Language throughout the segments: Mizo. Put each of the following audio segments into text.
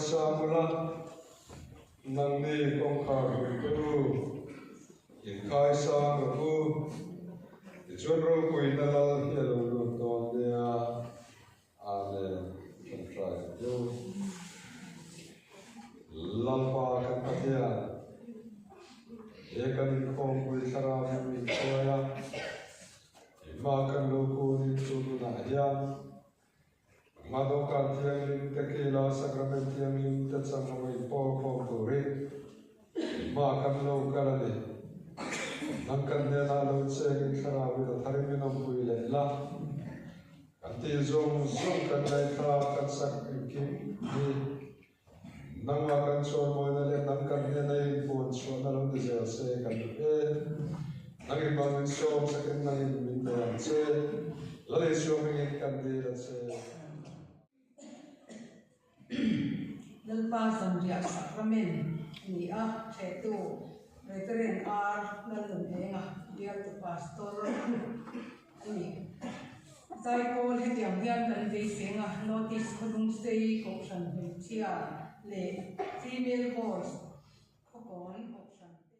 sang ula, nangni kawngkhar hruaitu inkhai sang rawh u. Tichuan ropuina lal hi a lo lut dawn nia. Amen. Ṭawngṭai ang u. Lalpa kan Pathian, he kan inkhawmpui thlarauin min hruai a, engmah kan lo kunin chu tunah hian Nangmah dawhkan thianghlim te kila Sacrament thianghlim te chang ho inpawl khawm turin engmah kan lo kal a ni. Nang kan hnenah lo chengin thlarauin a tharin min awmpui leh la. Kan tih zawng zawng kan ngaihthlak kan sak engkim hi nangmah kan chawimawi leh nang kan hnena inpuan chhuahna lo ni zel se kan duh e. Nangin mah min sawm sakin nangin min nei ang che. Lal Isua hmingin kan dil a che. Lalpa Zanriah Sacrament a ni a, thehtu Reverend R. Lalnunenga bialtu Pastor a ni. Zaipawl hetiang hian kan beiseng a, Notice Khawlungsei Kohhran Hmeichhia leh Female Course Khawkawn Kohhran te.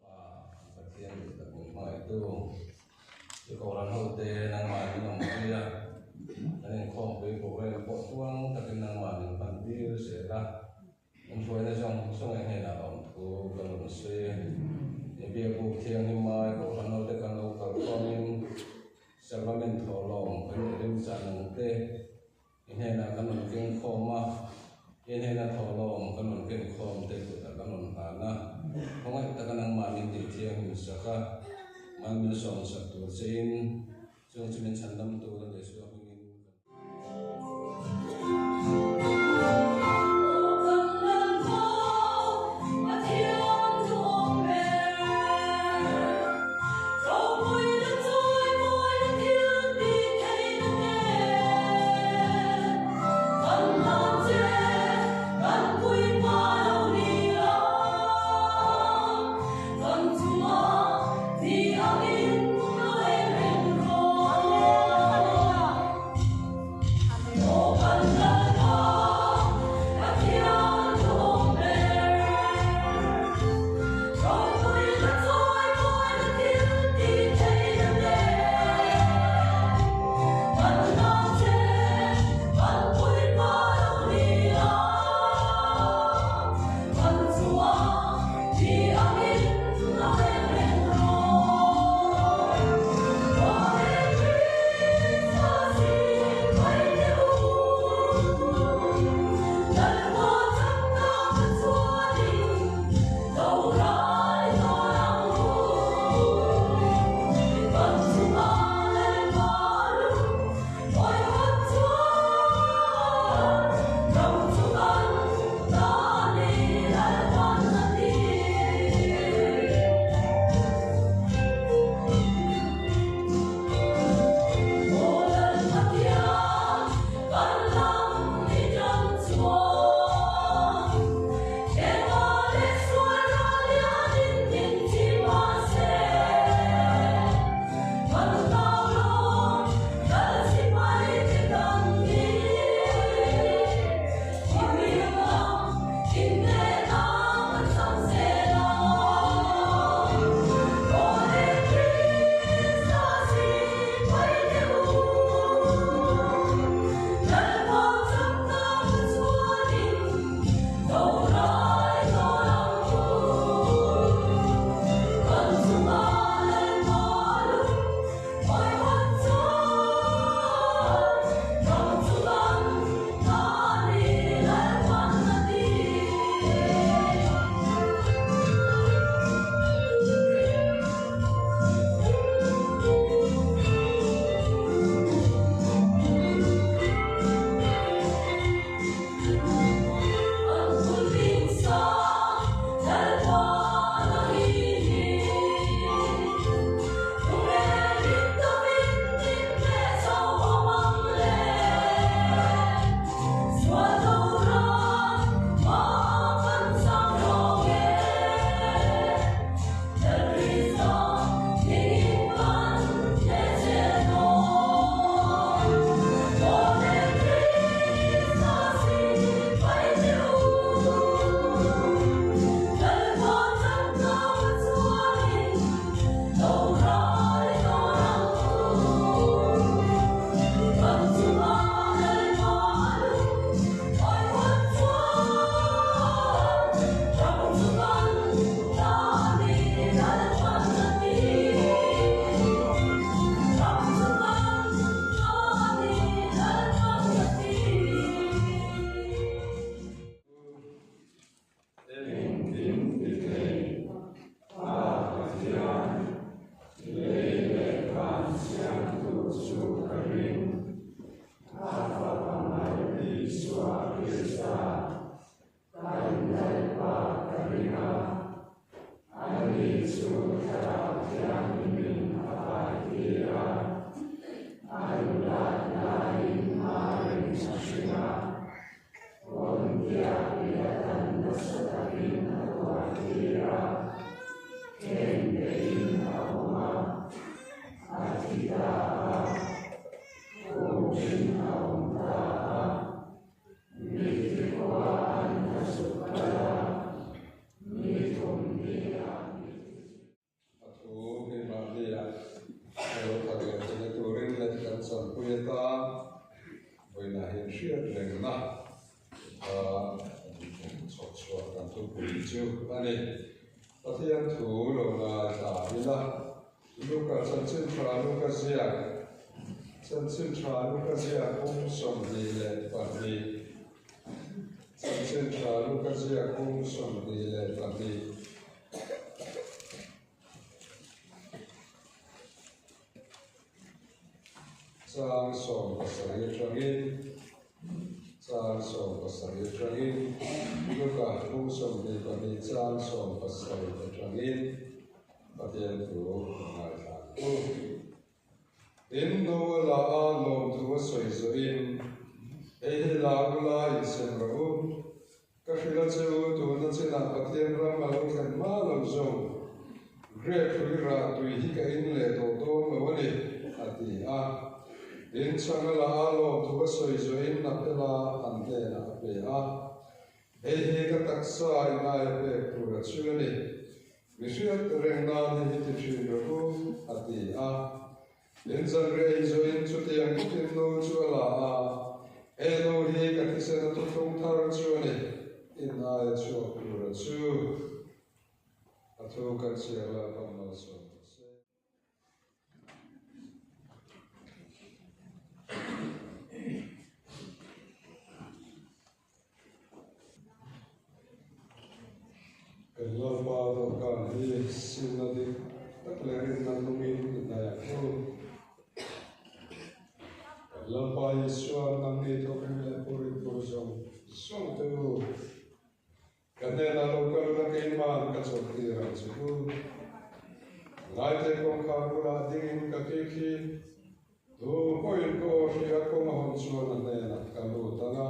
Pa, Pathian duh tak min hmangaihtu, i Kohhran hote nangmah min awmpui a, kan inkhawmpui programme pawh tluang takin nangmah min hman tir zel a, min hruaina zawng zawng e hnenah a awm thu ka rawn sawi e. I biakbuk thianghlim mai Kohhran hote kan lo kal khawmin Sacrament thawhlawm kan neih remchah nang te, I hnenah kan rawn keng khawm a, i hnena thawhlawm kan rawn ken khawm te kutah kan rawn hlan a, khawngaih taka nangmah min tih thianghlim sak a, mal min sawm sak tur chein chung chu min chhandam tur a ni Isua hmingin kan. a ni. Pathian thu lo ngaithla ila, Luka chanchin tha Luka ziak, chanchin tha Luka ziak bung 22, chanchin tha Luka ziak bung 22. Chang 17 atangin Chang 17 atangin Luka bung 22 chang 17 atangin Pathian thu ka ngaithla ang u. Tin, Noa la a lawmthu a sawi zawhin, Hei hi la ula insem rawh u. Ka hrilh a che u, tuna chinah Pathian ram a lo thlen hma lo zawng. Grape hrui rah tui hi ka in leh tawh dawn lo a ni, a ti a. Tin, chhang a la a lawmthu a sawi zawhin a phel a, an hnenah a pe a. Hei hi ka taksa i ngaia pek tur a chu a ni. Mi hriat reng nan hi i ti thin rawh u, a ti a. In zanriah ei zawhin chutiang bawkin no chu a la a, He no hi ka thisen a thuthlung thar chu a ni, in aia chhuak tura chu a thu kan chhiar la pang malsawm rawh se. Kan Lalpa dawhkan hi simna dik tak leh rinna nungin i hnaih ang u. Kan Lalpa Isuan nangni thawkrim leh purin tur zawng zawng te u, ka hnenah lo kal ula keima'n ka chawlhtir ang che u. Ngaite kawngkhar bulah dingin ka kik hi Tu pawhin ka aw hria kawng a hawn chuan a hnenah ka lut ang a,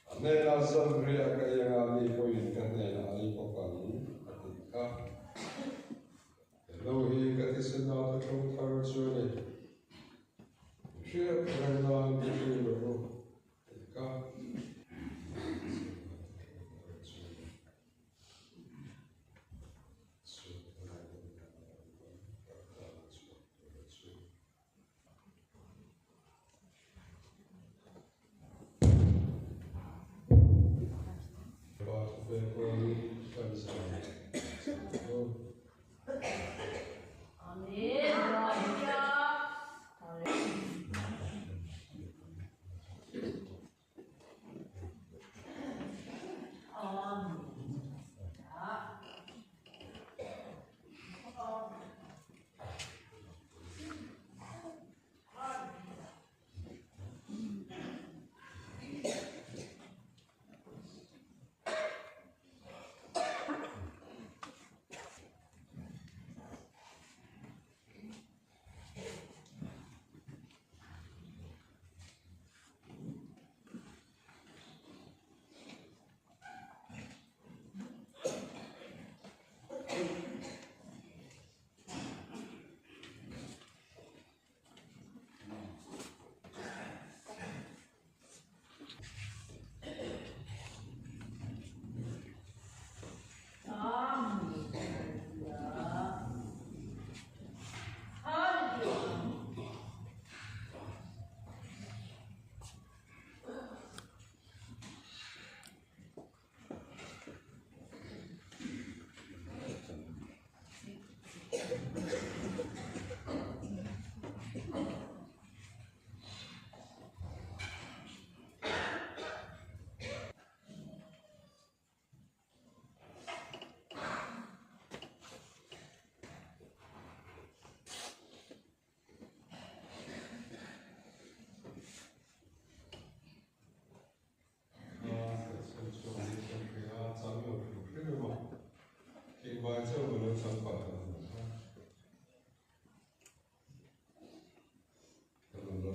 a hnenah zanriah ka ei anga mi pawhin ka hnenah a ei bawk ang, a tih kha. He no hi ka thisen a thuthlung thar chu a ni. Mi hriat reng nan ti hrim rawh u, a tih kha.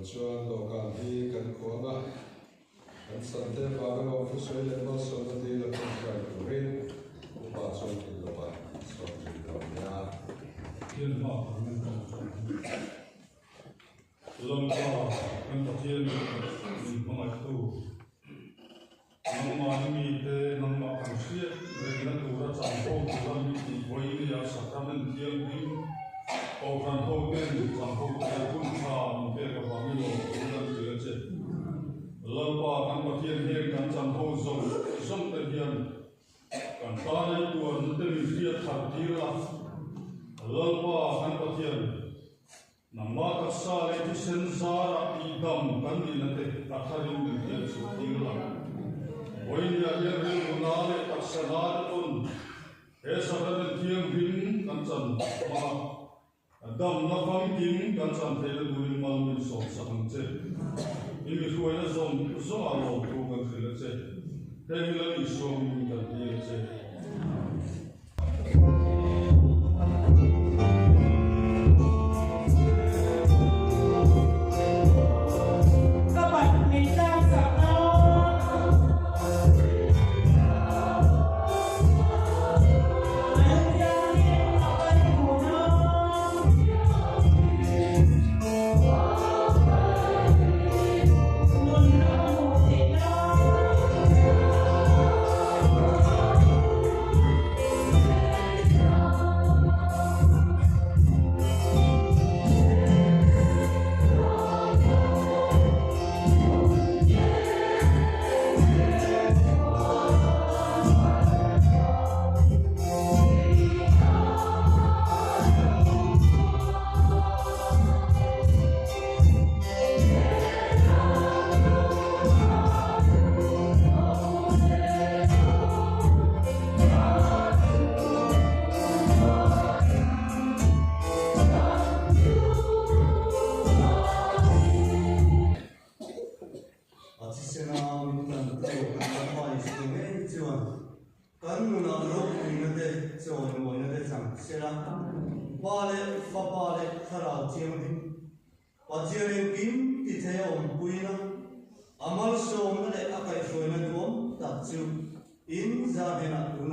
Chuan dawhkan hi kan khuang a, kan sante vanga lawm thusawi leh malsawmna dil a tawngtai turin upa chuan thil lova sawm thin dawn nia. Pathian hma kan en tawngtai hi Lalpa kan Pathian min hmangaihtu nangmahni mite nangmah kan hriat rengna tura changho tura mi tih vawinia Sacrament Thianghlim Kohhran hoten changho tura hun tha min pek avangin lawmthu kan hrilh a che. Lalpa kan Pathian heng kan changho zawng zawng te hian kan tan ei tuarna. Lalpa kan Pathian, nangmah taksa leh thisen zarah tihdam kan nihna te a tharin min hriat chhuah tir la. Vawinia hian rilru na leh taksa na te pawn he Sacrament thianghlim kan chan hmang a, Damna famkim kan chan theihna turin mal min sawm sak ang che. I mi hruaina zawng zawngah lawmthu kan hrilh a che. Heng hi Lal Isua hmingin kan dil a che. Ka bat min tlang sak a. A thisena min tan tu kan Lalpa Isua ngei chuan kan nunah ropuina te chawimuaina te chang sela, Pa leh Fapa leh Thlarau Thianghlim, Pathian engkim ti thei a awmpuina, a malsawmna leh a kaihhruaina duam tak chu in zah hnenah tun.